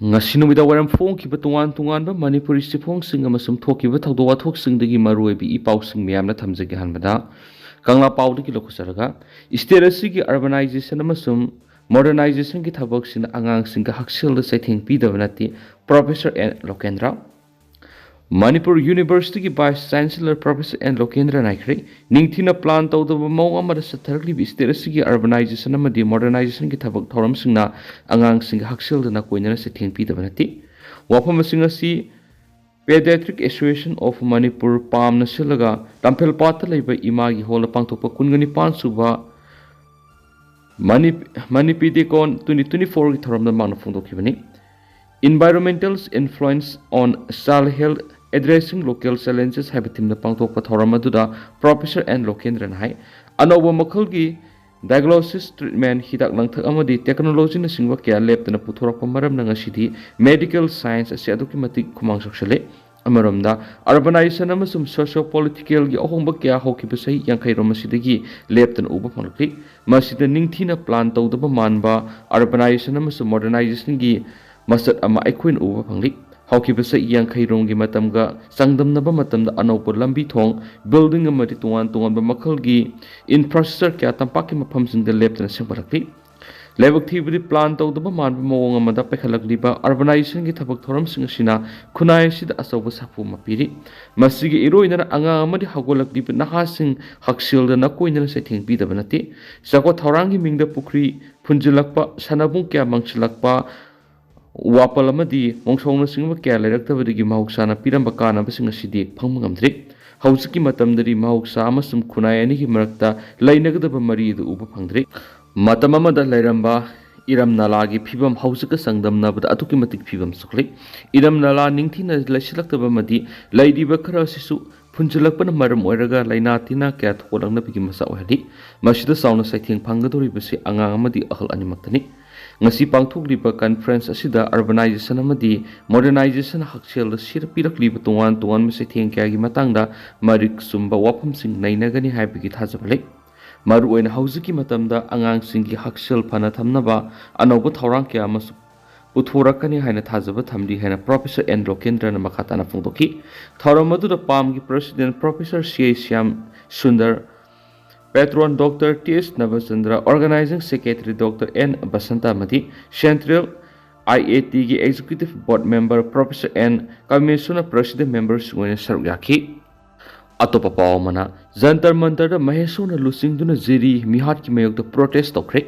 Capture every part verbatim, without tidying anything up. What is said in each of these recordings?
ꯉꯁꯤ ꯅꯨꯃꯤꯗꯥꯡ ꯋꯥꯏꯔꯝ ꯐꯣꯡꯈꯤꯕ ꯇꯣꯉꯥꯟ ꯇꯣꯉꯥꯟꯕ ꯃꯅꯤꯄꯨꯔꯤ ꯆꯦꯐꯣꯡꯁꯤꯡ ꯑꯃꯁꯨꯡ ꯊꯣꯛꯈꯤꯕ ꯊꯧꯗꯣꯛ ꯋꯥꯊꯣꯛꯁꯤꯡꯗꯒꯤ ꯃꯔꯨꯑꯣꯏꯕ ꯏ ꯄꯥꯎꯁꯤꯡ ꯃꯌꯥꯝꯅ ꯊꯝꯖꯒꯦ ꯍꯥꯏꯕꯗ, ꯀꯪꯂꯥ ꯄꯥꯎꯗꯒꯤ ꯂꯧꯈꯠꯆꯔꯒ, ꯁ꯭ꯇꯦꯠ ꯑꯁꯤꯒꯤ ꯑꯔꯕꯅꯥꯏꯖꯦꯁꯟ ꯑꯃꯁꯨꯡ ꯃꯣꯗꯔꯅꯥꯏꯖꯦꯁꯟꯒꯤ ꯊꯕꯛꯁꯤꯅ ꯑꯉꯥꯡꯁꯤꯡꯒ ꯍꯛꯁꯦꯜꯗ ꯆꯩꯊꯦꯡ ꯄꯤꯗꯕ ꯅꯠꯇꯦ, ꯄ꯭ꯔꯣꯐꯦꯁꯔ ꯑꯦꯟ ꯂꯣꯀꯦꯟꯗ꯭ꯔ꯫ ꯃꯅꯤꯄꯨꯔ ꯌꯨꯅꯤꯚꯔꯁꯤꯇꯤꯒꯤ ꯚꯥꯏꯁ ꯆꯥꯟꯁꯦꯂꯔ ꯄ꯭ꯔꯣꯐꯦꯁꯔ ꯑꯦꯟ ꯂꯣꯀꯦꯟꯗ꯭ꯔꯅ ꯍꯥꯏꯈ꯭ꯔꯦ, ꯅꯤꯡꯊꯤꯅ ꯄ꯭ꯂꯥꯟ ꯇꯧꯗꯕ ꯃꯑꯣꯡ ꯑꯃꯗ ꯆꯠꯊꯔꯛꯂꯤꯕ ꯁ꯭ꯇꯦꯠ ꯑꯁꯤꯒꯤ ꯑꯔꯕꯅꯥꯏꯖꯦꯁꯟ ꯑꯃꯗꯤ ꯃꯣꯗꯔꯅꯥꯏꯖꯦꯁꯟꯒꯤ ꯊꯕꯛ ꯊꯧꯔꯝꯁꯤꯡꯅ ꯑꯉꯥꯡꯁꯤꯡꯒꯤ ꯍꯛꯁꯦꯜꯗ ꯅꯥꯀꯣꯏꯅꯅ ꯆꯩꯊꯦꯡ ꯄꯤꯗꯕ ꯅꯠꯇꯦ꯫ ꯋꯥꯐꯝꯁꯤꯡ ꯑꯁꯤ Pediatric Association of Manipur, ꯄꯥꯝꯅ ꯁꯤꯜꯂꯒ ꯂꯝꯐꯦꯜꯄꯥꯠꯇ ꯂꯩꯕ ꯏꯃꯥꯒꯤ ꯍꯣꯜꯗ ꯄꯥꯡꯊꯣꯛꯄ ꯀꯨꯟꯒ ꯅꯤꯄꯥꯟ ꯁꯨꯕ ꯃꯅꯤ-, ꯃꯅꯤꯄꯤꯗꯦꯀꯣꯟ twenty twenty fourꯒꯤ ꯊꯧꯔꯝꯗ ꯃꯥꯅ ꯐꯣꯡꯗꯣꯛꯈꯤꯕꯅꯤ꯫ Environmental's Influence on Child Health, Addressing Local Challenges ꯍꯥꯏꯕ ꯊꯤꯝꯗ ꯄꯥꯡꯊꯣꯛꯄ ꯊꯧꯔꯝ ꯑꯗꯨꯗ ꯄ꯭ꯔꯣꯐꯦꯁꯔ ꯑꯦꯟ ꯂꯣꯀꯦꯟꯗ꯭ꯔꯅ ꯍꯥꯏ, ꯑꯅꯧꯕ ꯃꯈꯜꯒꯤ diagnosis treatment, ꯍꯤꯗꯥꯛ ꯂꯥꯡꯊꯛ ꯑꯃꯗꯤ ꯇꯦꯛꯅꯣꯂꯣꯖꯤꯅꯆꯤꯡꯕ ꯀꯌꯥ ꯂꯦꯞꯇꯅ ꯄꯨꯊꯣꯔꯛꯄ ꯃꯔꯝꯅ ꯉꯁꯤꯗꯤ medical science ꯑꯁꯤ ꯑꯗꯨꯛꯀꯤ ꯃꯇꯤꯛ ꯈꯨꯃꯥꯡ ꯆꯥꯎꯁꯤꯜꯂꯦ꯫ ꯑꯃꯔꯣꯝꯗ, urbanization ꯑꯃꯁꯨꯡ socio-politicalꯒꯤ ꯑꯍꯣꯡꯕ ꯀꯌꯥ ꯍꯧꯈꯤꯕ ꯆꯍꯤ ꯌꯥꯡꯈꯩꯔꯣꯝ ꯑꯁꯤꯗꯒꯤ ꯂꯦꯞꯇꯅ ꯎꯕ ꯐꯪꯂꯛꯂꯤ꯫ ꯃꯁꯤꯗ ꯅꯤꯡꯊꯤꯅ ꯄ꯭ꯂꯥꯟ ꯇꯧꯗꯕ ꯃꯥꯟꯕ urbanization ꯑꯃꯁꯨꯡ modernizationꯒꯤ ꯃꯁꯛ ꯑꯃ ꯑꯩꯈꯣꯏꯅ ꯎꯕ ꯐꯪꯂꯤ꯫ ꯍꯧꯈꯤꯕ ꯆꯍꯤ ꯌꯥꯡꯈꯩꯔꯣꯝꯒꯤ ꯃꯇꯝꯒ ꯆꯥꯡꯗꯝꯅꯕ ꯃꯇꯝꯗ, ꯑꯅꯧꯕ ꯂꯝꯕꯤ ꯊꯣꯡ, building ꯑꯃꯗꯤ ꯇꯣꯉꯥꯟ ꯇꯣꯉꯥꯟꯕ ꯃꯈꯜꯒꯤ infrastructure ꯀꯌꯥ ꯇꯝꯄꯥꯛꯀꯤ ꯃꯐꯝꯁꯤꯡꯗ ꯂꯦꯞꯇꯅ ꯁꯦꯝꯒꯠꯂꯛꯂꯤ꯫ ꯂꯥꯏꯕꯛ ꯊꯤꯕꯗꯤ, ꯄ꯭ꯂꯥꯟ ꯇꯧꯗꯕ ꯃꯥꯟꯕ ꯃꯑꯣꯡ ꯑꯃꯗ ꯄꯥꯏꯈꯠꯂꯛꯂꯤꯕ urbanization ꯒꯤ ꯊꯕꯛ ꯊꯧꯔꯝꯁꯤꯡ ꯑꯁꯤꯅ ꯈꯨꯟꯅꯥꯏ ꯑꯁꯤꯗ ꯑꯆꯧꯕ ꯁꯥꯐꯨ ꯑꯃ ꯄꯤꯔꯤ꯫ ꯃꯁꯤꯒꯤ ꯏꯔꯣꯏꯅꯅ ꯑꯉꯥꯡ ꯑꯃꯗꯤ ꯍꯧꯒꯠꯂꯛꯂꯤꯕ ꯅꯍꯥꯁꯤꯡ ꯍꯛꯁꯦꯜꯗ ꯅꯥꯀꯣꯏꯅꯅ ꯆꯩꯊꯦꯡ ꯄꯤꯗꯕ ꯅꯠꯇꯦ꯫ ꯆꯥꯎꯈꯠ ꯊꯧꯔꯥꯡꯒꯤ ꯃꯤꯡꯗ ꯄꯨꯈ꯭ꯔꯤ ꯐꯨꯟꯖꯤꯜꯂꯛꯄ, ꯁꯥꯟꯅꯕꯨꯡ ꯀꯌꯥ ꯃꯥꯡꯁꯤꯜꯂꯛꯄ, ꯋꯥꯄꯜ ꯑꯃꯗꯤ ꯃꯣꯡꯁꯣꯡꯅꯆꯤꯡꯕ ꯀꯌꯥ ꯂꯩꯔꯛꯇꯕꯗꯒꯤ ꯃꯍꯧꯁꯥꯅ ꯄꯤꯔꯝꯕ ꯀꯥꯟꯅꯕꯁꯤꯡ ꯑꯁꯤꯗꯤ ꯐꯪꯕ ꯉꯝꯗ꯭ꯔꯤ꯫ ꯍꯧꯖꯤꯛꯀꯤ ꯃꯇꯝꯗꯗꯤ ꯃꯍꯧꯁꯥ ꯑꯃꯁꯨꯡ ꯈꯨꯟꯅꯥꯏ ꯑꯅꯤꯒꯤ ꯃꯔꯛꯇ ꯂꯩꯅꯒꯗꯕ ꯃꯔꯤ ꯑꯗꯨ ꯎꯕ ꯐꯪꯗ꯭ꯔꯤ꯫ ꯃꯇꯝ ꯑꯃꯗ ꯂꯩꯔꯝꯕ ꯏꯔꯝ ꯅꯂꯥꯒꯤ ꯐꯤꯕꯝ ꯍꯧꯖꯤꯛꯀ ꯆꯥꯡꯗꯝꯅꯕꯗ ꯑꯗꯨꯛꯀꯤ ꯃꯇꯤꯛ ꯐꯤꯕꯝ ꯁꯣꯛꯂꯤ꯫ ꯏꯔꯝ ꯅꯂꯥ ꯅꯤꯡꯊꯤꯅ ꯂꯩꯁꯤꯜꯂꯛꯇꯕ ꯑꯃꯗꯤ ꯂꯩꯔꯤꯕ ꯈꯔ ꯑꯁꯤꯁꯨ ꯐꯨꯟꯖꯤꯜꯂꯛꯄꯅ ꯃꯔꯝ ꯑꯣꯏꯔꯒ ꯂꯥꯏꯅꯥ ꯇꯤꯟꯅꯥ ꯀꯌꯥ ꯊꯣꯛꯂꯛꯅꯕꯒꯤ ꯃꯆꯥꯛ ꯑꯣꯏꯍꯜꯂꯤ꯫ ꯃꯁꯤꯗ ꯆꯥꯎꯅ ꯆꯩꯊꯦꯡ ꯐꯪꯒꯗꯧꯔꯤꯕꯁꯤ ꯑꯉꯥꯡ ꯑꯃꯗꯤ ꯑꯍꯜ ꯑꯅꯤꯃꯛꯇꯅꯤ꯫ ꯉꯁꯤ ꯄꯥꯡꯊꯣꯛꯂꯤꯕ conference ꯑꯁꯤꯗ urbanization ꯑꯃꯗꯤ modernization ꯍꯛꯁꯦꯜꯗ ꯁꯤꯔ ꯄꯤꯔꯛꯂꯤꯕ ꯇꯣꯉꯥꯟ ꯇꯣꯉꯥꯟꯕ ꯆꯩꯊꯦꯡ ꯀꯌꯥꯒꯤ ꯃꯇꯥꯡꯗ ꯃꯔꯤꯛ ꯆꯨꯝꯕ ꯋꯥꯐꯝꯁꯤꯡ ꯅꯩꯅꯒꯅꯤ ꯍꯥꯏꯕꯒꯤ ꯊꯥꯖꯕ ꯂꯩ꯫ ꯃꯔꯨꯑꯣꯏꯅ ꯍꯧꯖꯤꯛꯀꯤ ꯃꯇꯝꯗ ꯑꯉꯥꯡꯁꯤꯡꯒꯤ ꯍꯛꯁꯦꯜ ꯐꯅ ꯊꯝꯅꯕ ꯑꯅꯧꯕ ꯊꯧꯔꯥꯡ ꯀꯌꯥ ꯑꯃꯁꯨ ꯄꯨꯊꯣꯔꯛꯀꯅꯤ ꯍꯥꯏꯅ ꯊꯥꯖꯕ ꯊꯝꯂꯤ ꯍꯥꯏꯅ Professor N ꯂꯣꯀꯦꯟꯗ꯭ꯔꯅ ꯃꯈꯥ ꯇꯥꯅ ꯐꯣꯡꯗꯣꯛꯈꯤ꯫ ꯊꯧꯔꯝ ꯑꯗꯨꯗ ꯄꯥꯝꯒꯤ President Professor C I Shyam Sundar, Patron Doctor T S Nabachandra, Organizing Secretary Doctor N Basanta ꯑꯃꯗꯤ Central I A T ꯒꯤ Executive Board Member Professor N ꯀꯃꯦꯁꯣꯔꯅ President memberꯁꯤꯡ ꯑꯣꯏꯅ ꯁꯔꯨꯛ ꯌꯥꯈꯤ꯫ ꯑꯇꯣꯞꯄ ꯄꯥꯎ ꯑꯃꯅ, ꯖꯟꯇꯔ ꯃꯟꯇꯔꯗ ꯃꯍꯦꯁꯣꯔꯅ ꯂꯨꯆꯤꯡꯗꯨꯅ ꯖꯤꯔꯤ ꯃꯤꯍꯥꯠꯀꯤ ꯃꯥꯌꯣꯛꯇ protest ꯇꯧꯈ꯭ꯔꯦ꯫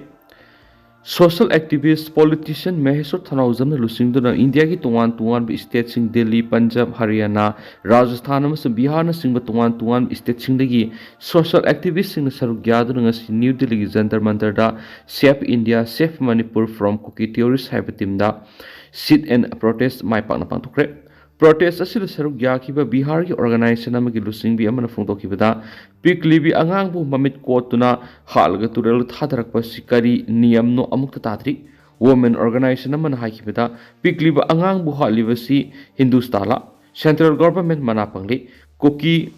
Social activist, politician ꯃꯍꯦꯁꯣꯔ ꯊꯅꯥꯎꯖꯝꯅ ꯂꯨꯆꯤꯡꯗꯨꯅ ꯏꯟꯗꯤꯌꯥꯒꯤ ꯇꯣꯉꯥꯟ ꯇꯣꯉꯥꯟꯕ stateꯁꯤꯡ ꯗꯦꯜꯂꯤ, ꯄꯟꯖꯥꯕ, ꯍꯔꯤꯌꯥꯅꯥ, ꯔꯥꯖꯁꯊꯥꯟ ꯑꯃꯁꯨꯡ ꯕꯤꯍꯥꯔꯅꯆꯤꯡꯕ ꯇꯣꯉꯥꯟ ꯇꯣꯉꯥꯟꯕ stateꯁꯤꯡꯗꯒꯤ social activistꯁꯤꯡꯅ ꯁꯔꯨꯛ ꯌꯥꯗꯨꯅ ꯉꯁꯤ ꯅ꯭ꯌꯨ ꯗꯤꯜꯂꯤꯒꯤ Jantar ꯃꯟꯇꯔꯗ Save India, Save Manipur from Kuki Terrorist ꯍꯥꯏꯕ themeꯗ sit-in protest ꯃꯥꯏ ꯄꯥꯛꯅ ꯄꯥꯡꯊꯣꯛꯈ꯭ꯔꯦ꯫ Protest ꯑꯁꯤꯗ ꯁꯔꯨꯛ ꯌꯥꯈꯤꯕ ꯕꯤꯍꯥꯔꯒꯤ organization ꯑꯃꯒꯤ ꯂꯨꯆꯤꯡꯕꯤ ꯑꯃꯅ ꯐꯣꯡꯗꯣꯛꯈꯤꯕꯗ, ꯄꯤꯛꯂꯤꯕꯤ ꯑꯉꯥꯡꯕꯨ ꯃꯃꯤꯠ ꯀꯣꯠꯇꯨꯅ ꯍꯥꯠꯂꯒ ꯇꯨꯔꯦꯜꯗ ꯊꯥꯗꯔꯛꯄ ꯑꯁꯤ ꯀꯔꯤ ꯅꯤꯌꯝꯅꯣ ꯑꯃꯨꯛꯇ ꯇꯥꯗ꯭ꯔꯤ꯫ Women organization ꯑꯃꯅ ꯍꯥꯏꯈꯤꯕꯗ, ꯄꯤꯛꯂꯤꯕ ꯑꯉꯥꯡꯕꯨ ꯍꯥꯠꯂꯤꯕꯁꯤ ꯍꯤꯟꯗꯨꯁꯇꯥꯟꯂ? Central government ꯃꯅꯥ ꯄꯪꯂꯤ꯫ ꯀꯨꯀꯤ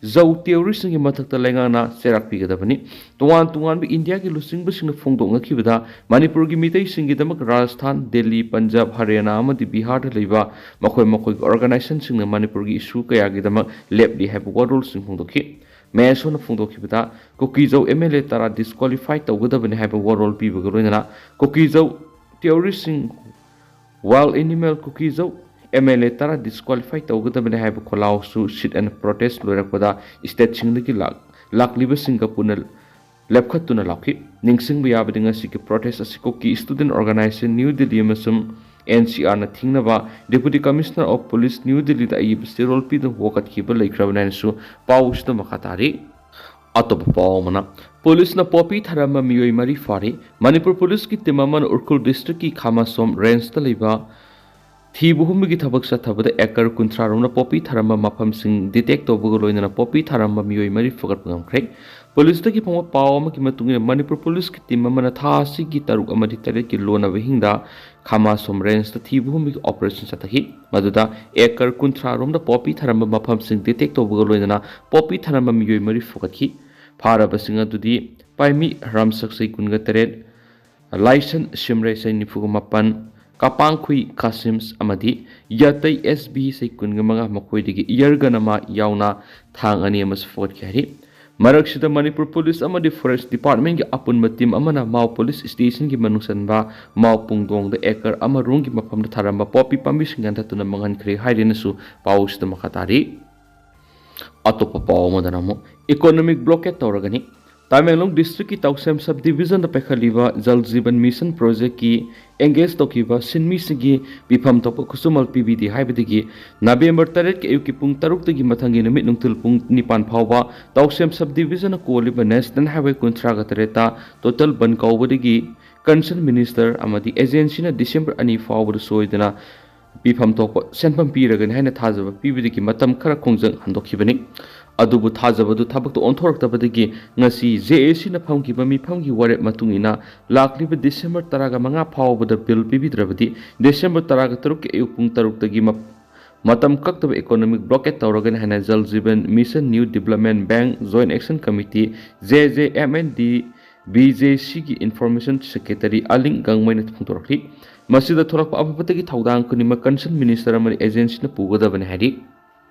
ꯖꯧ terroristꯁꯤꯡꯒꯤ ꯃꯊꯛꯇ ꯂꯩꯉꯥꯛꯅ ꯆꯩꯔꯥꯛ ꯄꯤꯒꯗꯕꯅꯤ꯫ ꯇꯣꯉꯥꯟ ꯇꯣꯉꯥꯟꯕ ꯏꯟꯗꯤꯌꯥꯒꯤ ꯂꯨꯆꯤꯡꯕꯁꯤꯡꯅ ꯐꯣꯡꯗꯣꯛꯅꯈꯤꯕꯗ, ꯃꯅꯤꯄꯨꯔꯒꯤ ꯃꯤꯇꯩꯁꯤꯡꯒꯤꯗꯃꯛ ꯔꯥꯖꯁꯊꯥꯟ, ꯗꯦꯜꯂꯤ, ꯄꯟꯖꯥꯕ, ꯍꯔꯤꯌꯥꯅꯥ ꯑꯃꯗꯤ ꯕꯤꯍꯥꯔꯗ ꯂꯩꯕ ꯃꯈꯣꯏ ꯃꯈꯣꯏꯒꯤ organizationꯁꯤꯡꯅ ꯃꯅꯤꯄꯨꯔꯒꯤ issue ꯀꯌꯥꯒꯤꯗꯃꯛ ꯂꯦꯞꯂꯤ ꯍꯥꯏꯕ ꯋꯥꯔꯣꯜꯁꯤꯡ ꯐꯣꯡꯗꯣꯛꯈꯤ꯫ ꯃꯍꯦꯁꯣꯔꯅ ꯐꯣꯡꯗꯣꯛꯈꯤꯕꯗ, ꯀꯨꯀꯤꯖꯧ M L A ꯇꯔꯥ disqualify ꯇꯧꯒꯗꯕꯅꯤ ꯍꯥꯏꯕ ꯋꯥꯔꯣꯜ ꯄꯤꯕꯒ ꯂꯣꯏꯅꯅ ꯀꯨꯀꯤꯖꯧ terroristꯁꯤꯡ Wild Animal Kukizou M L A ꯇꯔꯥ disqualify ꯇꯧꯒꯗꯕꯅꯤ ꯍꯥꯏꯕ ꯈꯣꯜꯂꯥꯎꯁꯨ sit-in protest ꯂꯣꯏꯔꯛꯄꯗ stateꯁꯤꯡꯗꯒꯤ ꯂꯥꯛ-, ꯂꯥꯛꯂꯤꯕꯁꯤꯡꯒ ꯄꯨꯟꯅ ꯂꯦꯞꯈꯠꯇꯨꯅ ꯂꯥꯎꯈꯤ꯫ ꯅꯤꯡꯁꯤꯡꯕ ꯌꯥꯕꯗꯤ ꯉꯁꯤꯒꯤ protest ꯑꯁꯤ ꯀꯨꯀꯤ student organization ꯅ꯭ꯌꯨ ꯗꯤꯜꯂꯤ ꯑꯃꯁꯨꯡ N C Rꯅ ꯊꯤꯡꯅꯕ Deputy Commissioner of Police new ꯗꯤꯜꯂꯤꯗ ꯑꯏꯕ ꯆꯦꯔꯣꯜ ꯄꯤꯗꯨꯅ ꯋꯥꯀꯠꯈꯤꯕ ꯂꯩꯈ꯭ꯔꯕꯅꯤ ꯍꯥꯏꯅꯁꯨ ꯄꯥꯎ ꯑꯁꯤꯗ ꯃꯈꯥ ꯇꯥꯔꯤ꯫ ꯑꯇꯣꯞꯄ ꯄꯥꯎ ꯑꯃꯅ, ꯄꯨꯂꯤꯁꯅ ꯄꯣꯄꯤ ꯊꯥꯔꯝꯕ ꯃꯤꯑꯣꯏ ꯃꯔꯤ ꯐꯥꯔꯤ꯫ ꯃꯅꯤꯄꯨꯔ ꯄꯨꯂꯤꯁꯀꯤ team ꯑꯃꯅ ꯎꯈ꯭ꯔꯨꯜ districtꯀꯤ ꯈꯥꯃꯁꯣꯝ rangeꯇ ꯂꯩꯕ ꯊꯤꯕ ꯍꯨꯝꯕꯒꯤ ꯊꯕꯛ ꯆꯠꯊꯕꯗ acre ꯀꯨꯟꯊ꯭ꯔꯥ ꯔꯣꯝꯅ ꯄꯣꯄꯤ ꯊꯥꯔꯝꯕ ꯃꯐꯝꯁꯤꯡ detect ꯇꯧꯕꯒ ꯂꯣꯏꯅꯅ ꯄꯣꯄꯤ ꯊꯥꯔꯝꯕ ꯃꯤꯑꯣꯏ ꯃꯔꯤ ꯐꯥꯒꯠꯄ ꯉꯝꯈ꯭ꯔꯦ꯫ ꯄꯨꯂꯤꯁꯇꯒꯤ ꯐꯪꯕ ꯄꯥꯎ ꯑꯃꯒꯤ ꯃꯇꯨꯡ ꯏꯟꯅ, ꯃꯅꯤꯄꯨꯔ ꯄꯨꯂꯤꯁꯀꯤ team ꯑꯃꯅ ꯊꯥ ꯑꯁꯤꯒꯤ ꯇꯔꯨꯛ ꯑꯃꯗꯤ ꯇꯔꯦꯠꯀꯤ ꯂꯣꯟꯅꯕ ꯍꯤꯡꯗ ꯈꯥꯃꯁꯣꯝ rangeꯇ ꯊꯤꯕ ꯍꯨꯝꯕꯒꯤ operation ꯆꯠꯊꯈꯤ꯫ ꯃꯗꯨꯗ acre ꯀꯨꯟꯊ꯭ꯔꯥ ꯔꯣꯝꯗ ꯄꯣꯄꯤ ꯊꯥꯔꯝꯕ ꯃꯐꯝꯁꯤꯡ detect ꯇꯧꯕꯒ ꯂꯣꯏꯅꯅ ꯄꯣꯄꯤ ꯊꯥꯔꯝꯕ ꯃꯤꯑꯣꯏ ꯃꯔꯤ ꯐꯥꯒꯠꯈꯤ꯫ ꯐꯥꯔꯕꯁꯤꯡ ꯑꯗꯨꯗꯤ ꯄꯥꯏꯃꯤ ꯔꯥꯝꯁꯛꯁꯩ ꯀꯨꯟꯒ ꯇꯔꯦꯠ, ꯂꯥꯏꯁꯟ ꯁꯤꯝꯔꯩꯁꯩ ꯅꯤꯐꯨꯒ ꯃꯥꯄꯟ, ꯀꯥꯄꯥꯡꯈꯨꯏ ꯀꯥꯁꯤꯝꯁ ꯑꯃꯗꯤ ꯌꯥꯇꯩ ꯑꯦꯁ ꯕꯤ ꯁꯩ ꯀꯨꯟꯒ ꯃꯉꯥ, ꯃꯈꯣꯏꯗꯒꯤ ꯏꯌꯔꯒꯟ ꯑꯃ ꯌꯥꯎꯅ ꯊꯥꯡ ꯑꯅꯤ ꯑꯃꯁꯨ ꯐꯥꯒꯠꯈꯤ ꯍꯥꯏꯔꯤ꯫ ꯃꯔꯛꯁꯤꯗ ꯃꯅꯤꯄꯨꯔ ꯄꯨꯂꯤꯁ ꯑꯃꯗꯤ ꯐꯣꯔꯦꯁ ꯗꯤꯄꯥꯔꯠꯃꯦꯟꯒꯤ ꯑꯄꯨꯟꯕ ꯇꯤꯝ ꯑꯃꯅ ꯃꯥꯎ ꯄꯨꯂꯤꯁ ꯁ꯭ꯇꯦꯁꯟꯒꯤ ꯃꯅꯨꯡ ꯆꯟꯕ ꯃꯥꯎ ꯄꯨꯡꯗꯣꯡꯗ ꯑꯦꯀꯔ ꯑꯃ ꯔꯣꯝꯒꯤ ꯃꯐꯝꯗ ꯊꯥꯔꯝꯕ ꯄꯣꯄꯤ ꯄꯥꯝꯕꯤꯁꯤꯡ ꯌꯥꯟꯊꯠꯇꯨꯅ ꯃꯥꯡꯍꯟꯈ꯭ꯔꯦ ꯍꯥꯏꯔꯦꯅꯁꯨ ꯄꯥꯎꯁꯤꯗ ꯃꯈꯥ ꯇꯥꯔꯤ꯫ ꯑꯇꯣꯞꯄ ꯄꯥꯎ ꯑꯃꯗꯅ ꯑꯃꯨꯛ ꯏꯀꯣꯅꯣꯃꯤꯛ ꯕ꯭ꯂꯣꯀꯦꯠ ꯇꯧꯔꯒꯅꯤ꯫ ꯇꯃꯦꯡꯂꯣꯡ ꯗꯤꯁꯇ꯭ꯔꯤꯛꯀꯤ ꯇꯧꯁꯦꯝ sub ꯗꯤꯕꯤꯖꯟꯗ ꯄꯥꯏꯈꯠꯂꯤꯕ Jal Jeevan mission ꯄ꯭ꯔꯣꯖꯦꯛꯀꯤ engage ꯇꯧꯈꯤꯕ ꯁꯤꯟꯃꯤꯁꯤꯡꯒꯤ ꯄꯤꯐꯝ ꯊꯣꯛꯄ ꯈꯨꯠꯁꯨꯃꯜ ꯄꯤꯕꯤꯗꯦ ꯍꯥꯏꯕꯗꯒꯤ ꯅꯕꯦꯝꯕꯔ ꯇꯔꯦꯠꯀꯤ ꯑꯌꯨꯛꯀꯤ ꯄꯨꯡ ꯇꯔꯨꯛꯇꯒꯤ ꯃꯊꯪꯒꯤ ꯅꯨꯃꯤꯠ ꯅꯨꯡꯊꯤꯜ ꯄꯨꯡ ꯅꯤꯄꯥꯟ ꯐꯥꯎꯕ ꯇꯧꯁꯦꯝ ꯁꯕ ꯗꯤꯕꯤꯖꯟꯅ ꯀꯣꯜꯂꯤꯕ ꯅꯦꯁꯅꯦꯜ ꯍꯥꯏꯋꯦ ꯀꯨꯟꯊ꯭ꯔꯥꯒ ꯇꯔꯦꯠꯇ ꯇꯣꯇꯦꯜ ꯕꯟ ꯀꯧꯕꯗꯒꯤ ꯀꯟꯁꯔꯟ ꯃꯤꯅꯤꯁꯇꯔ ꯑꯃꯗꯤ ꯑꯦꯖꯦꯟꯁꯤꯅ ꯗꯤꯁꯦꯝꯕꯔ ꯑꯅꯤ ꯐꯥꯎꯕꯗ ꯁꯣꯏꯗꯅ ꯄꯤꯐꯝ ꯊꯣꯛꯄ ꯁꯦꯟꯐꯝ ꯄꯤꯔꯒꯅꯤ ꯍꯥꯏꯅ ꯊꯥꯖꯕ ꯄꯤꯕꯗꯒꯤ ꯃꯇꯝ ꯈꯔ ꯈꯣꯡꯖꯪ ꯍꯟꯗꯣꯛꯈꯤꯕꯅꯤ꯫ ꯑꯗꯨꯕꯨ ꯊꯥꯖꯕꯗꯨ ꯊꯕꯛꯇ ꯑꯣꯟꯊꯣꯔꯛꯇꯕꯗꯒꯤ ꯉꯁꯤ ꯖꯦ ꯑꯦ ꯁꯤꯅ ꯐꯝꯈꯤꯕ ꯃꯤꯐꯝꯒꯤ ꯋꯥꯔꯦꯞ ꯃꯇꯨꯡ ꯏꯟꯅ ꯂꯥꯛꯂꯤꯕ ꯗꯤꯁꯦꯝꯕꯔ ꯇꯔꯥꯒ ꯃꯉꯥ ꯐꯥꯎꯕꯗ ꯕꯤꯜ ꯄꯤꯕꯤꯗ꯭ꯔꯕꯗꯤ ꯗꯤꯁꯦꯝꯕꯔ ꯇꯔꯥꯒ ꯇꯔꯨꯛꯀꯤ ꯑꯌꯨꯛ ꯄꯨꯡ ꯇꯔꯨꯛꯇꯒꯤ ꯃ-, ꯃꯇꯝ ꯀꯛꯇꯕ ꯏꯀꯣꯅꯣꯃꯤꯛ ꯕ꯭ꯂꯣꯀꯦꯠ ꯇꯧꯔꯒꯅꯤ ꯍꯥꯏꯅ Jal Jeevan mission new development bank joint action committee, J J M N D B J ꯁꯤꯒꯤ ꯏꯟꯐꯣꯔꯃꯦꯁꯟ ꯁꯦꯀ꯭ꯔꯦꯇꯔꯤ ꯑꯂꯤꯡ ꯒꯥꯡꯃꯩꯅ ꯐꯣꯡꯗꯣꯔꯛꯂꯤ꯫ ꯃꯁꯤꯗ ꯊꯣꯛꯂꯛꯄ ꯑꯐ ꯐꯠꯇꯒꯤ ꯊꯧꯗꯥꯡ ꯈꯨꯗꯤꯡꯃꯛ ꯀꯟꯁꯔꯟ ꯃꯤꯅꯤꯁꯇꯔ ꯑꯃꯗꯤ ꯑꯦꯖꯦꯟꯁꯤꯅ ꯄꯨꯒꯗꯕꯅꯤ ꯍꯥꯏꯔꯤ꯫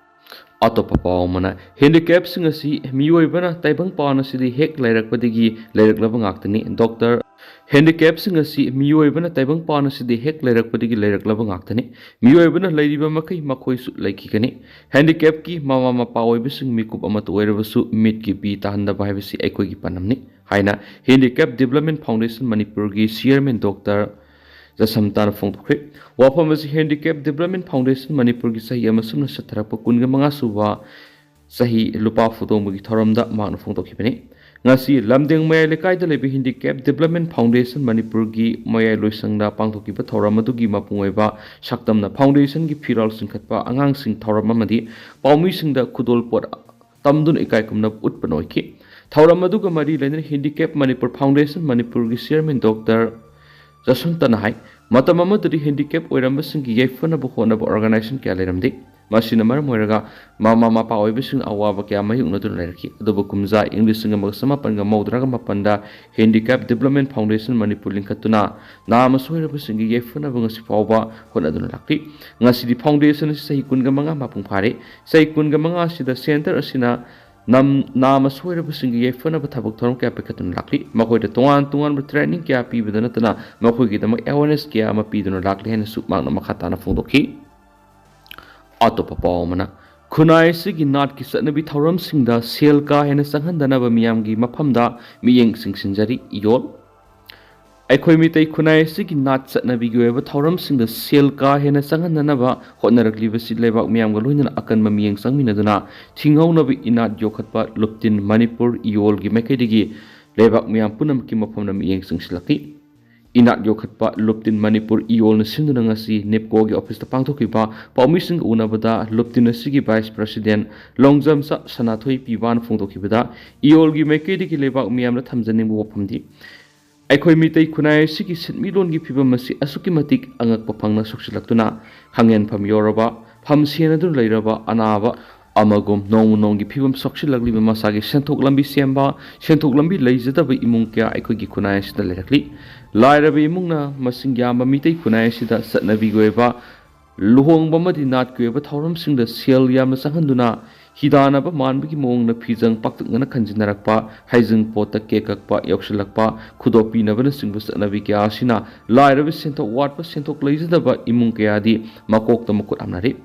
ꯑꯇꯣꯞꯄ ꯄꯥꯎ ꯑꯃꯅ, ꯍꯦꯟꯗꯤꯀꯦꯞꯁꯤꯡ ꯑꯁꯤ ꯃꯤꯑꯣꯏꯕꯅ ꯇꯥꯏꯕꯪ ꯄꯥꯟ ꯑꯁꯤꯗ ꯍꯦꯛ ꯂꯩꯔꯛꯄꯗꯒꯤ ꯂꯩꯔꯛꯂꯕ ꯉꯥꯛꯇꯅꯤ꯫ ꯗꯣꯛꯇꯔ, ꯍꯦꯟꯗꯤꯀꯦꯞꯁꯤꯡ ꯑꯁꯤ ꯃꯤꯑꯣꯏꯕꯅ ꯇꯥꯏꯕꯪ ꯄꯥꯟ ꯑꯁꯤꯗ ꯍꯦꯛ ꯂꯩꯔꯛꯄꯗꯒꯤ ꯂꯩꯔꯛꯂꯕ ꯉꯥꯛꯇꯅꯤ꯫ ꯃꯤꯑꯣꯏꯕꯅ ꯂꯩꯔꯤꯕ ꯃꯈꯩ ꯃꯈꯣꯏꯁꯨ ꯂꯩꯈꯤꯒꯅꯤ꯫ ꯍꯦꯟꯗꯤꯀꯦꯞꯀꯤ ꯃꯃꯥ ꯃꯄꯥ ꯑꯣꯏꯕꯁꯤꯡ ꯃꯤꯀꯨꯞ ꯑꯃꯠꯇ ꯑꯣꯏꯔꯕꯁꯨ ꯃꯤꯠꯀꯤ ꯄꯤ ꯇꯥꯍꯟꯗꯕ ꯍꯥꯏꯕꯁꯤ ꯑꯩꯈꯣꯏꯒꯤ ꯄꯥꯟꯗꯝꯅꯤ ꯍꯥꯏꯅ ꯍꯦꯟꯗꯤꯀꯦꯞ ꯗꯤꯕ꯭ꯂꯞꯃꯦꯟ ꯐꯥꯎꯟꯗꯦꯁꯟ ꯃꯅꯤꯄꯨꯔꯒꯤ ꯆꯤꯌꯔꯃꯦꯟ ꯗꯣꯛꯇꯔ ꯖꯁꯟꯇꯥꯅ ꯐꯣꯡꯗꯣꯛꯈ꯭ꯔꯦ꯫ ꯋꯥꯐꯝ ꯑꯁꯤ ꯍꯦꯟꯗꯤꯀꯦꯞ ꯗꯤꯕ꯭ꯂꯞꯃꯦꯟ ꯐꯥꯎꯟꯗꯦꯁꯟ ꯃꯅꯤꯄꯨꯔꯒꯤ ꯆꯍꯤ ꯑꯃ ꯁꯨꯞꯅ ꯆꯠꯊꯔꯛꯄ ꯀꯨꯟꯒ ꯃꯉꯥ ꯁꯨꯕ ꯆꯍꯤ ꯂꯨꯄꯥ ꯐꯨꯗꯣꯡꯕꯒꯤ ꯊꯧꯔꯝꯗ ꯃꯍꯥꯛꯅ ꯐꯣꯡꯗꯣꯛꯈꯤꯕꯅꯤ꯫ ꯉꯁꯤ ꯂꯝꯗꯦꯡ ꯃꯌꯥꯏ ꯂꯩꯀꯥꯏꯗ ꯂꯩꯕ ꯍꯦꯟꯗꯤꯀꯦꯞ ꯗꯤꯕ꯭ꯂꯞꯃꯦꯟ ꯐꯥꯎꯟꯗꯦꯁꯟ ꯃꯅꯤꯄꯨꯔꯒꯤ ꯃꯌꯥꯏ ꯂꯣꯏꯁꯪꯗ ꯄꯥꯡꯊꯣꯛꯈꯤꯕ ꯊꯧꯔꯝ ꯑꯗꯨꯒꯤ ꯃꯄꯨꯡ ꯑꯣꯏꯕ ꯁꯛꯇꯝꯅ ꯐꯥꯎꯟꯗꯦꯁꯟꯒꯤ ꯐꯤꯔꯥꯜ ꯆꯤꯡꯈꯠꯄ, ꯑꯉꯥꯡꯁꯤꯡ ꯊꯧꯔꯝ ꯑꯃꯗꯤ ꯄꯥꯎꯃꯤꯁꯤꯡꯗ ꯈꯨꯗꯣꯜꯄꯣꯠ ꯇꯝꯗꯨꯅ ꯏꯀꯥꯏ ꯈꯨꯝꯅꯕ ꯎꯠꯄꯅ ꯑꯣꯏꯈꯤ꯫ ꯊꯧꯔꯝ ꯑꯗꯨꯒ ꯃꯔꯤ ꯂꯩꯅꯅ ꯍꯦꯟꯗꯤꯀꯦꯞ ꯃꯅꯤꯄꯨꯔ ꯐꯥꯎꯟꯗꯦꯁꯟ ꯃꯅꯤꯄꯨꯔꯒꯤ ꯆꯤꯌꯔꯃꯦꯟ ꯗꯣꯛꯇꯔ ꯖꯁꯟꯇꯅ ꯍꯥꯏ, ꯃꯇꯝ ꯑꯃꯗꯗꯤ ꯍꯦꯟꯗꯤꯀꯦꯞ ꯑꯣꯏꯔꯝꯕꯁꯤꯡꯒꯤ ꯌꯥꯏꯐꯅꯕ ꯍꯣꯠꯅꯕ ꯑꯣꯔꯒꯅꯥꯏꯖꯦꯁꯟ ꯀꯌꯥ ꯂꯩꯔꯝꯗꯦ꯫ ꯃꯁꯤꯅ ꯃꯔꯝ ꯑꯣꯏꯔꯒ ꯃꯃꯥ ꯃꯄꯥ ꯑꯣꯏꯕꯁꯤꯡꯅ ꯑꯋꯥꯕ ꯀꯌꯥ ꯃꯥꯌꯣꯛꯅꯗꯨꯅ ꯂꯩꯔꯛꯈꯤ꯫ ꯑꯗꯨꯕꯨ ꯀꯨꯝꯖꯥ ꯏꯪ ꯂꯤꯁꯤꯡ ꯑꯃꯒ ꯆꯃꯥꯄꯟꯒ ꯃꯧꯗ꯭ꯔꯥꯒ ꯃꯥꯄꯟꯗ Handicap Development Foundation ꯃꯅꯤꯄꯨꯔ ꯂꯤꯡꯈꯠꯇꯨꯅ ꯅꯥꯃ ꯁꯣꯏꯔꯕꯁꯤꯡꯒꯤ ꯌꯥꯏꯐꯅꯕ ꯉꯁꯤ ꯐꯥꯎꯕ ꯍꯣꯠꯅꯗꯨꯅ ꯂꯥꯛꯂꯤ꯫ ꯉꯁꯤꯗꯤ foundation ꯑꯁꯤ ꯆꯍꯤ ꯀꯨꯟꯒ ꯃꯉꯥ ꯃꯄꯨꯡ ꯐꯥꯔꯦ꯫ ꯆꯍꯤ ꯀꯨꯟꯒ ꯃꯉꯥ ꯑꯁꯤꯗ center ꯑꯁꯤꯅ ꯅꯝ-, ꯅꯥꯃ ꯁꯣꯏꯔꯕꯁꯤꯡꯒꯤ ꯌꯥꯏꯐꯅꯕ ꯊꯕꯛ ꯊꯧꯔꯝ ꯀꯌꯥ ꯄꯥꯏꯈꯠꯇꯨꯅ ꯂꯥꯛꯂꯤ꯫ ꯃꯈꯣꯏꯗ ꯇꯣꯉꯥꯟ ꯇꯣꯉꯥꯟꯕ training ꯀꯌꯥ ꯄꯤꯕꯗ ꯅꯠꯇꯅ ꯃꯈꯣꯏꯒꯤꯗꯃꯛ awareness ꯀꯌꯥ ꯑꯃ ꯄꯤꯗꯨꯅ ꯂꯥꯛꯂꯤ ꯍꯥꯏꯅꯁꯨ ꯃꯍꯥꯛꯅ ꯃꯈꯥ ꯇꯥꯅ ꯐꯣꯡꯗꯣꯛꯈꯤ꯫ ꯑꯇꯣꯞꯄ ꯄꯥꯎ ꯑꯃꯅ, ꯈꯨꯟꯅꯥꯏ ꯑꯁꯤꯒꯤ ꯅꯥꯠꯀꯤ ꯆꯠꯅꯕꯤ ꯊꯧꯔꯝꯁꯤꯡꯗ ꯁꯦꯜ ꯀꯥ ꯍꯦꯟꯅ ꯆꯪꯍꯟꯗꯅꯕ ꯃꯤꯌꯥꯝꯒꯤ ꯃꯐꯝꯗ ꯃꯤꯠꯌꯦꯡ ꯆꯤꯡꯁꯤꯟꯖꯔꯤ, ꯏꯌꯣꯜ꯫ ꯑꯩꯈꯣꯏ ꯃꯤꯇꯩ ꯈꯨꯟꯅꯥꯏ ꯑꯁꯤꯒꯤ ꯅꯥꯠ ꯆꯠꯅꯕꯤꯒꯤ ꯑꯣꯏꯕ ꯊꯧꯔꯝꯁꯤꯡꯗ ꯁꯦꯜ ꯀꯥ ꯍꯦꯟꯅ ꯆꯪꯍꯟꯗꯅꯕ ꯍꯣꯠꯅꯔꯛꯂꯤꯕꯁꯤ ꯂꯩꯕꯥꯛ ꯃꯤꯌꯥꯝꯒ ꯂꯣꯏꯅꯅ ꯑꯀꯟꯕ ꯃꯤꯠꯌꯦꯡ ꯆꯪꯃꯤꯟꯅꯗꯨꯅ ꯊꯤꯡꯍꯧꯅꯕ ꯏꯅꯥꯠ ꯌꯣꯛꯈꯠꯄ ꯂꯨꯞꯇꯤꯟ ꯃꯅꯤꯄꯨꯔ ꯏꯌꯣꯜꯒꯤ ꯃꯥꯏꯀꯩꯗꯒꯤ ꯂꯩꯕꯥꯛ ꯃꯤꯌꯥꯝ ꯄꯨꯝꯅꯃꯛꯀꯤ ꯃꯐꯝꯗ ꯃꯤꯠꯌꯦꯡ ꯆꯤꯡꯁꯤꯜꯂꯛꯂꯤ꯫ ꯏꯅꯥꯠ ꯌꯣꯛꯈꯠꯄ ꯂꯨꯞꯇꯤꯟ ꯃꯅꯤꯄꯨꯔ ꯏꯌꯣꯜꯅ ꯁꯤꯟꯗꯨꯅ ꯉꯁꯤ ꯅꯤꯞꯀꯣꯒꯤ officeꯇ ꯄꯥꯡꯊꯣꯛꯈꯤꯕ ꯄꯥꯎꯃꯤꯁꯤꯡꯒ ꯎꯅꯕꯗ ꯂꯨꯞꯇꯤꯟ ꯑꯁꯤꯒꯤ vice president ꯂꯣꯡꯖꯝꯆꯥ ꯁꯅꯥꯊꯣꯏ ꯄꯤꯕꯥꯅ ꯐꯣꯡꯗꯣꯛꯈꯤꯕꯗ, ꯏꯌꯣꯜꯒꯤ ꯃꯥꯏꯀꯩꯗꯒꯤ ꯂꯩꯕꯥꯛ ꯃꯤꯌꯥꯝꯗ ꯊꯝꯖꯅꯤꯡꯕ ꯋꯥꯐꯝꯗꯤ, ꯑꯩꯈꯣꯏ ꯃꯤꯇꯩ ꯈꯨꯟꯅꯥꯏ ꯑꯁꯤꯒꯤ ꯁꯦꯟꯃꯤꯠꯂꯣꯟꯒꯤ ꯐꯤꯕꯝ ꯑꯁꯤ ꯑꯁꯨꯛꯀꯤ ꯃꯇꯤꯛ ꯑꯉꯛꯄ ꯐꯪꯅ ꯁꯣꯛꯆꯤꯜꯂꯛꯇꯨꯅ, ꯈꯥꯡꯉꯦꯟꯐꯝ ꯌꯧꯔꯕ, ꯐꯝ ꯁꯦꯟꯅꯗꯨꯅ ꯂꯩꯔꯕ ꯑꯅꯥꯕ ꯑꯃꯒꯨꯝ ꯅꯣꯡꯃ ꯅꯣꯡꯃꯒꯤ ꯐꯤꯕꯝ ꯁꯣꯛꯆꯤꯜꯂꯛꯂꯤꯕ ꯃꯁꯥꯒꯤ ꯁꯦꯟꯊꯣꯛ ꯂꯝꯕꯤ ꯁꯦꯝꯕ, ꯁꯦꯟꯊꯣꯛ ꯂꯝꯕꯤ ꯂꯩꯖꯗꯕ ꯏꯃꯨꯡ ꯀꯌꯥ ꯑꯩꯈꯣꯏꯒꯤ ꯈꯨꯟꯅꯥꯏ ꯑꯁꯤꯗ ꯂꯩꯔꯛꯂꯤ꯫ ꯂꯥꯏꯔꯕ ꯏꯃꯨꯡꯅ ꯃꯁꯤꯡ ꯌꯥꯝꯕ ꯃꯤꯇꯩ ꯈꯨꯟꯅꯥꯏ ꯑꯁꯤꯗ ꯆꯠꯅꯕꯤꯒꯤ ꯑꯣꯏꯕ ꯂꯨꯍꯣꯡꯕ ꯑꯃꯗꯤ ꯅꯥꯠꯀꯤ ꯑꯣꯏꯕ ꯊꯧꯔꯝꯁꯤꯡꯗ ꯁꯦꯜ ꯌꯥꯝꯅ ꯆꯪꯍꯟꯗꯨꯅ ꯍꯤꯗꯥꯟꯅꯕ ꯃꯥꯟꯕꯒꯤ ꯃꯑꯣꯡꯗ ꯐꯤꯖꯪ ꯄꯥꯛꯇꯛꯅꯅ ꯈꯟꯖꯤꯟꯅꯔꯛꯄ, ꯍꯩꯖꯤꯡꯄꯣꯠꯇ cake ꯀꯛꯄ, ꯌꯧꯁꯤꯜꯂꯛꯄ, ꯈꯨꯗꯣꯞ ꯄꯤꯅꯕꯅꯆꯤꯡꯕ ꯆꯠꯅꯕꯤ ꯀꯌꯥ ꯑꯁꯤꯅ ꯂꯥꯏꯔꯕ, ꯁꯦꯟꯊꯣꯛ ꯋꯥꯠꯄ, ꯁꯦꯟꯊꯣꯛ ꯂꯩꯖꯗꯕ ꯏꯃꯨꯡ ꯀꯌꯥꯗꯤ ꯃꯀꯣꯛꯇ ꯃꯈꯨꯠ ꯍꯥꯝꯅꯔꯤ꯫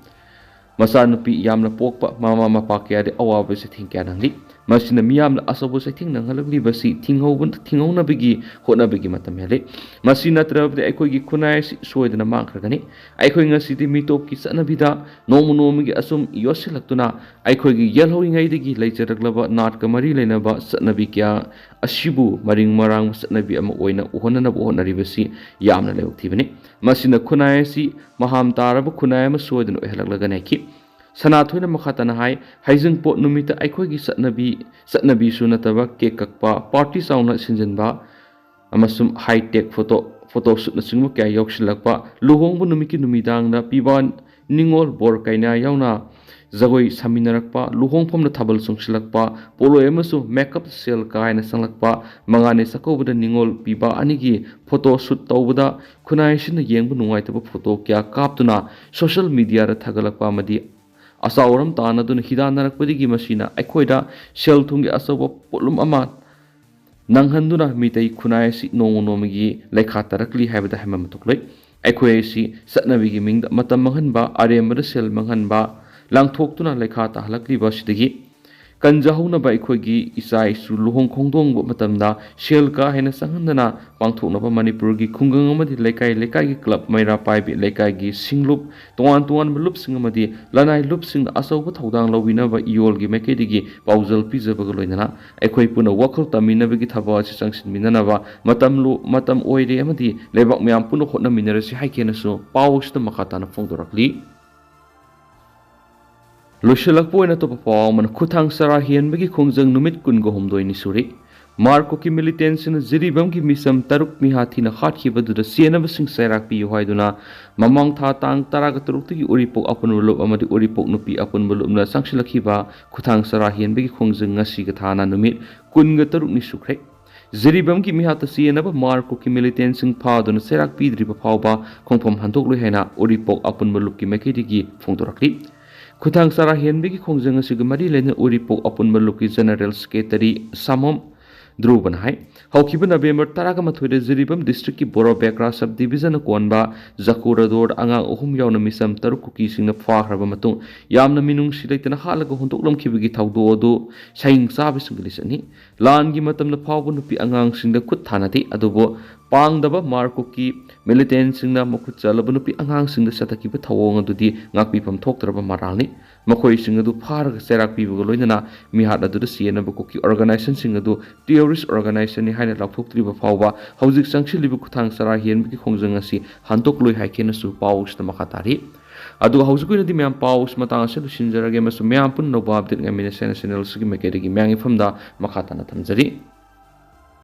ꯃꯆꯥꯅꯨꯄꯤ ꯌꯥꯝꯅ ꯄꯣꯛꯄ ꯃꯃꯥ ꯃꯄꯥ ꯀꯌꯥꯗꯤ ꯑꯋꯥꯕ ꯆꯩꯊꯦꯡ ꯀꯌꯥ ꯅꯪꯂꯤ꯫ ꯃꯁꯤꯅ ꯃꯤꯌꯥꯝꯅ ꯑꯆꯧꯕ ꯆꯩꯊꯦꯡ ꯅꯪꯍꯜꯂꯛꯂꯤꯕꯁꯤ ꯊꯤꯡꯍꯧꯕ-, ꯊꯤꯡꯍꯧꯅꯕꯒꯤ ꯍꯣꯠꯅꯕꯒꯤ ꯃꯇꯝ ꯍꯦꯜꯂꯤ꯫ ꯃꯁꯤ ꯅꯠꯇ꯭ꯔꯕꯗꯤ ꯑꯩꯈꯣꯏꯒꯤ ꯈꯨꯟꯅꯥꯏ ꯑꯁꯤ ꯁꯣꯏꯗꯅ ꯃꯥꯡꯈ꯭ꯔꯒꯅꯤ꯫ ꯑꯩꯈꯣꯏ ꯉꯁꯤꯗꯤ ꯃꯤꯇꯣꯞꯀꯤ ꯆꯠꯅꯕꯤꯗ ꯅꯣꯡꯃ ꯅꯣꯡꯃꯒꯤ ꯑꯁꯨꯝ ꯌꯣꯠꯁꯤꯜꯂꯛꯇꯨꯅ ꯑꯩꯈꯣꯏꯒꯤ ꯌꯦꯜꯍꯧꯔꯤꯉꯩꯗꯒꯤ ꯂꯩꯖꯔꯛꯂꯕ ꯅꯥꯠꯀ ꯃꯔꯤ ꯂꯩꯅꯕ ꯆꯠꯅꯕꯤ ꯀꯌꯥ ꯑꯁꯤꯕꯨ ꯃꯔꯤꯡ ꯃꯔꯥꯡꯕ ꯆꯠꯅꯕꯤ ꯑꯃ ꯑꯣꯏꯅ ꯎꯍꯟꯅꯅꯕ ꯍꯣꯠꯅꯔꯤꯕꯁꯤ ꯌꯥꯝꯅ ꯂꯥꯏꯕꯛ ꯊꯤꯕꯅꯤ꯫ ꯃꯁꯤꯅ ꯈꯨꯟꯅꯥꯏ ꯑꯁꯤ ꯃꯍꯥꯝ ꯇꯥꯔꯕ ꯈꯨꯟꯅꯥꯏ ꯑꯃ ꯁꯣꯏꯗꯅ ꯑꯣꯏꯍꯜꯂꯛꯂꯒꯅꯤ ꯍꯥꯏꯈꯤ꯫ ꯁꯅꯥꯊꯣꯏꯅ ꯃꯈꯥ ꯇꯥꯅ ꯍꯥꯏ, ꯍꯩꯖꯤꯡꯄꯣꯠ ꯅꯨꯃꯤꯠꯇ ꯑꯩꯈꯣꯏꯒꯤ ꯆꯠꯅꯕꯤ, ꯆꯠꯅꯕꯤꯁꯨ ꯅꯠꯇꯕ cake ꯀꯛꯄ, party ꯆꯥꯎꯅ ꯁꯤꯟꯖꯤꯟꯕ ꯑꯃꯁꯨꯡ high-tech photo, ꯐꯣꯇꯣ ꯁꯨꯠꯅꯆꯤꯡꯕ ꯀꯌꯥ ꯌꯥꯎꯁꯤꯜꯂꯛꯄ, ꯂꯨꯍꯣꯡꯕ ꯅꯨꯃꯤꯠꯀꯤ ꯅꯨꯃꯤꯗꯥꯡꯗ ꯄꯤꯕꯥ ꯅꯤꯉꯣꯜ ꯕꯣꯔ ꯀꯩꯅꯥ ꯌꯥꯎꯅ ꯖꯒꯣꯏ ꯁꯥꯃꯤꯟꯅꯔꯛꯄ, ꯂꯨꯍꯣꯡꯐꯝꯗ ꯊꯥꯕꯜ ꯆꯣꯡꯁꯤꯜꯂꯛꯄ, ꯄꯣꯠꯂꯣꯏ ꯑꯃꯁꯨ ꯃꯦꯀꯞ ꯁꯦꯜ ꯀꯥ ꯍꯦꯟꯅ ꯆꯪꯂꯛꯄ, ꯃꯉꯥꯅꯤ ꯆꯥꯛꯀꯧꯕꯗ ꯅꯤꯉꯣꯜ ꯄꯤꯕ ꯑꯅꯤꯒꯤ ꯐꯣꯇꯣ ꯁꯨꯠ ꯇꯧꯕꯗ ꯈꯨꯟꯅꯥꯏ ꯑꯁꯤꯅ ꯌꯦꯡꯕ ꯅꯨꯡꯉꯥꯏꯇꯕ ꯐꯣꯇꯣ ꯀꯌꯥ ꯀꯥꯞꯇꯨꯅ ꯁꯣꯁꯤꯌꯦꯜ ꯃꯤꯗꯤꯌꯥꯗ ꯊꯥꯒꯠꯂꯛꯄ ꯑꯃꯗꯤ ꯑꯆꯥꯎ ꯑꯔꯝ ꯇꯥꯟꯅꯗꯨꯅ ꯍꯤꯗꯥꯟꯅꯔꯛꯄꯗꯒꯤ ꯃꯁꯤꯅ ꯑꯩꯈꯣꯏꯗ ꯁꯦꯜ ꯊꯨꯝꯒꯤ ꯑꯆꯧꯕ ꯄꯣꯠꯂꯨꯝ ꯑꯃ ꯅꯪꯍꯟꯗꯨꯅ ꯃꯤꯇꯩ ꯈꯨꯟꯅꯥꯏ ꯑꯁꯤ ꯅꯣꯡꯃ ꯅꯣꯡꯃꯒꯤ ꯂꯩꯈꯥ ꯇꯥꯔꯛꯂꯤ ꯍꯥꯏꯕꯗ ꯍꯥꯏꯃꯟꯕ ꯊꯣꯛꯂꯣꯏ꯫ ꯑꯩꯈꯣꯏ ꯑꯁꯤ ꯆꯠꯅꯕꯤꯒꯤ ꯃꯤꯡꯗ ꯃꯇꯝ ꯃꯥꯡꯍꯟꯕ, ꯑꯔꯦꯝꯕꯗ ꯁꯦꯜ ꯃꯥꯡꯍꯟꯕ, ꯂꯥꯡꯊꯣꯛꯇꯨꯅ ꯂꯩꯈꯥ ꯇꯥꯍꯜꯂꯛꯂꯤꯕ ꯑꯁꯤꯗꯒꯤ ꯀꯟꯖꯍꯧꯅꯕ ꯑꯩꯈꯣꯏꯒꯤ ꯏꯆꯥ ꯏꯁꯨ ꯂꯨꯍꯣꯡ ꯈꯣꯡꯗꯣꯡꯕ ꯃꯇꯝꯗ ꯁꯦꯜ ꯀꯥ ꯍꯦꯟꯅ ꯆꯪꯍꯟꯗꯅ ꯄꯥꯡꯊꯣꯛꯅꯕ ꯃꯅꯤꯄꯨꯔꯒꯤ ꯈꯨꯡꯒꯪ ꯑꯃꯗꯤ ꯂꯩꯀꯥꯏ ꯂꯩꯀꯥꯏꯒꯤ ꯀ꯭ꯂꯕ, ꯃꯩꯔꯥ ꯄꯥꯏꯕꯤ ꯂꯩꯀꯥꯏꯒꯤ ꯁꯤꯡꯂꯨꯞ, ꯇꯣꯉꯥꯟ ꯇꯣꯉꯥꯟꯕ ꯂꯨꯞꯁꯤꯡ ꯑꯃꯗꯤ ꯂꯅꯥꯏ ꯂꯨꯞꯁꯤꯡꯅ ꯑꯆꯧꯕ ꯊꯧꯗꯥꯡ ꯂꯧꯕꯤꯅꯕ ꯏꯌꯣꯜꯒꯤ ꯃꯥꯏꯀꯩꯗꯒꯤ ꯄꯥꯎꯖꯦꯜ ꯄꯤꯖꯕꯒ ꯂꯣꯏꯅꯅ ꯑꯩꯈꯣꯏ ꯄꯨꯟꯅ ꯋꯥꯈꯜ ꯇꯝꯃꯤꯟꯅꯕꯒꯤ ꯊꯕꯛ ꯑꯁꯤ ꯆꯪꯁꯤꯟꯃꯤꯟꯅꯅꯕ ꯃꯇꯝ ꯂꯣ-, ꯃꯇꯝ ꯑꯣꯏꯔꯦ ꯑꯃꯗꯤ ꯂꯩꯕꯥꯛ ꯃꯌꯥꯝ ꯄꯨꯟꯅ ꯍꯣꯠꯅꯃꯤꯟꯅꯔꯁꯤ ꯍꯥꯏꯈꯤꯅꯁꯨ ꯄꯥꯎ ꯑꯁꯤꯗ ꯃꯈꯥ ꯇꯥꯅ ꯐꯣꯡꯗꯣꯔꯛꯂꯤ꯫ ꯂꯣꯏꯁꯤꯜꯂꯛꯄ ꯑꯣꯏꯅ ꯑꯇꯣꯞꯄ ꯄꯥꯎ ꯑꯃꯅ, ꯈꯨꯊꯥꯡ ꯆꯔꯥ ꯍꯦꯟꯕꯒꯤ ꯈꯣꯡꯖꯪ ꯅꯨꯃꯤꯠ ꯀꯨꯟꯒ ꯍꯨꯝꯗꯣꯏꯅꯤ ꯁꯨꯔꯦ꯫ ꯃꯥꯔꯀꯣꯀꯤ ꯃꯤꯂꯤꯇꯦꯟꯁꯤꯡꯅ ꯖꯤꯔꯤꯕꯥꯝꯒꯤ ꯃꯤꯆꯝ ꯇꯔꯨꯛ ꯃꯤꯍꯥꯠ ꯊꯤꯅ ꯍꯥꯠꯈꯤꯕꯗꯨꯗ ꯆꯦꯟꯅꯕꯁꯤꯡ ꯆꯩꯔꯥꯛ ꯄꯤꯌꯨ ꯍꯥꯏꯗꯨꯅ ꯃꯃꯥꯡ ꯊꯥ ꯇꯥꯡ ꯇꯔꯥꯒ ꯇꯔꯨꯛꯇꯒꯤ ꯎꯔꯤꯄꯣꯛ ꯑꯄꯨꯟꯕ ꯂꯨꯞ ꯑꯃꯗꯤ ꯎꯔꯤꯄꯣꯛ ꯅꯨꯄꯤ ꯑꯄꯨꯟꯕ ꯂꯨꯞꯅ ꯆꯪꯁꯤꯜꯂꯛꯈꯤꯕ ꯈꯨꯊꯥꯡ ꯆꯔꯥ ꯍꯦꯟꯕꯒꯤ ꯈꯣꯡꯖꯪ ꯉꯁꯤꯒ ꯊꯥꯅ ꯅꯨꯃꯤꯠ ꯀꯨꯟꯒ ꯇꯔꯨꯛꯅꯤ ꯁꯨꯈ꯭ꯔꯦ꯫ ꯖꯤꯔꯤꯕꯥꯝꯒꯤ ꯃꯤꯍꯥꯠꯇ ꯆꯦꯟꯅꯕ ꯃꯥꯔꯀꯣꯀꯤ ꯃꯤꯂꯤꯇꯦꯟꯁꯤꯡ ꯐꯥꯗꯨꯅ ꯆꯩꯔꯥꯛ ꯄꯤꯗ꯭ꯔꯤꯕ ꯐꯥꯎꯕ ꯈꯣꯡꯐꯝ ꯍꯟꯗꯣꯛꯂꯣꯏ ꯍꯥꯏꯅ ꯎꯔꯤꯄꯣꯛ ꯑꯄꯨꯟꯕ ꯂꯨꯞꯀꯤ ꯃꯥꯏꯀꯩꯗꯒꯤ ꯐꯣꯡꯗꯣꯔꯛꯂꯤ꯫ ꯈꯨꯊꯥꯡ ꯆꯔꯥ ꯍꯦꯟꯕꯒꯤ ꯈꯣꯡꯖꯪ ꯑꯁꯤꯒ ꯃꯔꯤ ꯂꯩꯅꯅ ꯎꯔꯤꯄꯣꯛ ꯑꯄꯨꯟꯕ ꯂꯨꯞꯀꯤ ꯖꯦꯅꯔꯦꯜ ꯁꯦꯀ꯭ꯔꯦꯇꯔꯤ ꯁꯥꯃꯣꯝ ꯙ꯭ꯔꯨꯕꯅ ꯍꯥꯏ, ꯍꯧꯈꯤꯕ ꯅꯕꯦꯝꯕꯔ ꯇꯔꯥꯒ ꯃꯥꯊꯣꯏꯗ ꯖꯤꯔꯤꯕꯥꯝ ꯗꯤꯁꯇ꯭ꯔꯤꯛꯀꯤ ꯕꯣꯔꯣ ꯕꯦꯀ꯭ꯔꯥ ꯁꯕ ꯗꯤꯕꯤꯖꯟꯅ ꯀꯣꯟꯕ ꯖꯀꯨꯔꯥꯗꯣꯔꯗ ꯑꯉꯥꯡ ꯑꯍꯨꯝ ꯌꯥꯎꯅ ꯃꯤꯆꯝ ꯇꯔꯨꯛ ꯀꯨꯀꯤꯁꯤꯡꯅ ꯐꯥꯈ꯭ꯔꯕ ꯃꯇꯨꯡ ꯌꯥꯝꯅ ꯃꯤꯅꯨꯡꯁꯤ ꯂꯩꯇꯅ ꯍꯥꯠꯂꯒ ꯍꯨꯟꯗꯣꯛꯂꯝꯈꯤꯕꯒꯤ ꯊꯧꯗꯣꯛ ꯑꯗꯨ ꯁꯍꯤꯡ ꯆꯥꯕꯁꯤꯡꯒꯤ ꯂꯤꯁꯠꯅꯤ꯫ ꯂꯥꯟꯒꯤ ꯃꯇꯝꯗ ꯐꯥꯎꯕ ꯅꯨꯄꯤ ꯑꯉꯥꯡꯁꯤꯡꯗ ꯈꯨꯠ ꯊꯥꯅꯗꯦ, ꯑꯗꯨꯕꯨ ꯄꯥꯡꯗꯕ ꯃꯥꯔꯀꯣꯀꯤ ꯃꯤꯂꯤꯇꯦꯟꯁꯤꯡꯅ ꯃꯈꯨꯠ ꯆꯠꯂꯕ ꯅꯨꯄꯤ ꯑꯉꯥꯡꯁꯤꯡꯗ ꯆꯠꯊꯈꯤꯕ ꯊꯧꯑꯣꯡ ꯑꯗꯨꯗꯤ ꯉꯥꯛꯄꯤꯐꯝ ꯊꯣꯛꯇ꯭ꯔꯕ ꯃꯔꯥꯜꯅꯤ꯫ ꯃꯈꯣꯏꯁꯤꯡ ꯑꯗꯨ ꯐꯥꯔꯒ ꯆꯩꯔꯥꯛ ꯄꯤꯕꯒ ꯂꯣꯏꯅꯅ ꯃꯤꯍꯥꯠ ꯑꯗꯨꯗ ꯆꯦꯟꯅꯕ ꯀꯨꯀꯤ ꯑꯣꯔꯒꯅꯥꯏꯖꯦꯁꯟꯁꯤꯡ ꯑꯗꯨ ꯇꯦꯔꯣꯔꯤꯁ ꯑꯣꯔꯒꯅꯥꯏꯖꯦꯁꯟꯅꯤ ꯍꯥꯏꯅ ꯂꯥꯎꯊꯣꯛꯇ꯭ꯔꯤꯕ ꯐꯥꯎꯕ ꯍꯧꯖꯤꯛ ꯆꯪꯁꯤꯜꯂꯤꯕ ꯈꯨꯊꯥꯡ ꯆꯔꯥ ꯍꯦꯟꯕꯒꯤ ꯈꯣꯡꯖꯪ ꯑꯁꯤ ꯍꯟꯗꯣꯛꯂꯣꯏ ꯍꯥꯏꯈꯤꯅꯁꯨ ꯄꯥꯎ ꯑꯁꯤꯗ ꯃꯈꯥ ꯇꯥꯔꯤ꯫ ꯑꯗꯨꯒ ꯍꯧꯖꯤꯛꯀꯤ ꯑꯣꯏꯅꯗꯤ ꯃꯌꯥꯝ ꯄꯥꯎ ꯑꯁꯤ ꯃꯇꯥꯡ ꯑꯁꯤꯗ ꯂꯣꯏꯁꯤꯟꯖꯔꯒꯦ ꯑꯃꯁꯨꯡ ꯃꯌꯥꯝ ꯄꯨꯟꯅ ꯅꯧꯕ ꯑꯞꯗꯦꯠ ꯉꯥꯏꯃꯤꯟꯅꯁꯦ ꯍꯥꯏꯅ ꯆꯦꯅꯦꯜ ꯑꯁꯤꯒꯤ ꯃꯥꯏꯀꯩꯗꯒꯤ ꯃꯌꯥꯝꯒꯤ ꯃꯐꯝꯗ ꯃꯈꯥ ꯇꯥꯅ ꯊꯝꯖꯔꯤ꯫